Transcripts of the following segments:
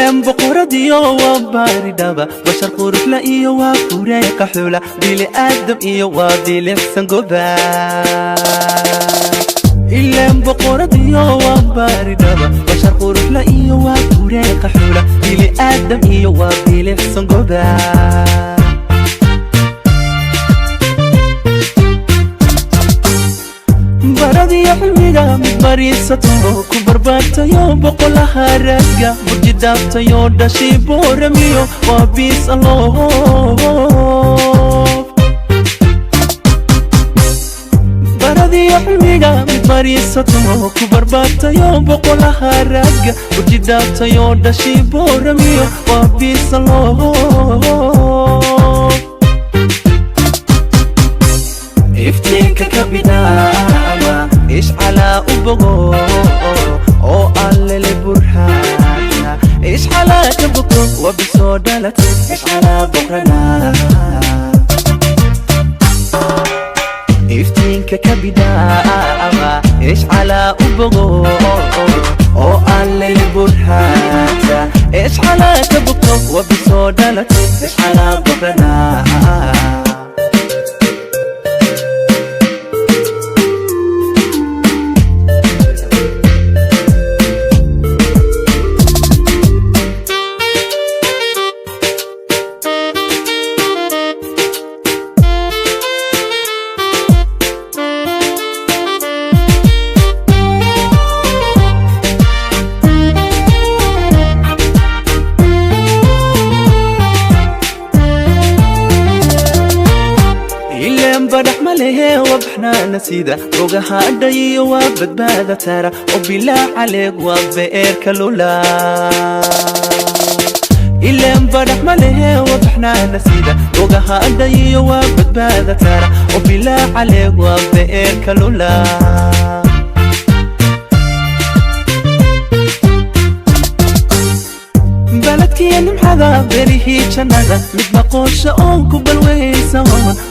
Ilaan boqoradiyo waa baaridhaba, bashar quruxla iyo waa fureeqa xula, bili aadam iyo waa bilicsan goba. Ilaan boqoradiyo waa baaridhaba, bashar quruxla iyo waa fureeqa xula, bili aadam iyo waa bilicsan goba. Baradiyo cilmiga mid bariisato, ku barbaartayo boqolaha ragga, burjidaabtayo dhashay booramiyo waa biis aloof. Baradiyo cilmiga mid bariisato, ku barbaartayo boqolaha ragga, burjidaabtayo dhashay booramiyo waa biis aloof. Iftiinka ka bidhaama ishcalaa u bogo oo allele burhaana, ishcalaa ka bogto waa bisoo dhalate, ishcalaa boqrana. Iftiinka ka bidhaama ishcalaa u bogo oo allele burhaana, ishcalaa ka bogto waa bisoo dhalate, ishcalaa boqrana. Ilaan badhax ma lehe wabaxnaana sida rogaha adhayiyo waa badbaada tara oo bilaa caleeg waa beerka lula. Ilaan badhax ma lehe wabaxnaana sida rogaha adhayiyo waa badbaada tara oo bilaa caleeg waa beerka lula. Baladkiya nimxada berihii jannada mid maqoosha oon ku balweysa,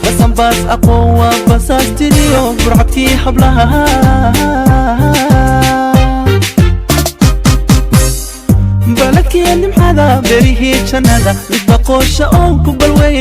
basanbaas aqoon waa basaas tiriyo burcadkii hablaha. Baladkiya nimxada berihii jannada mid maqoosha oon ku balwey.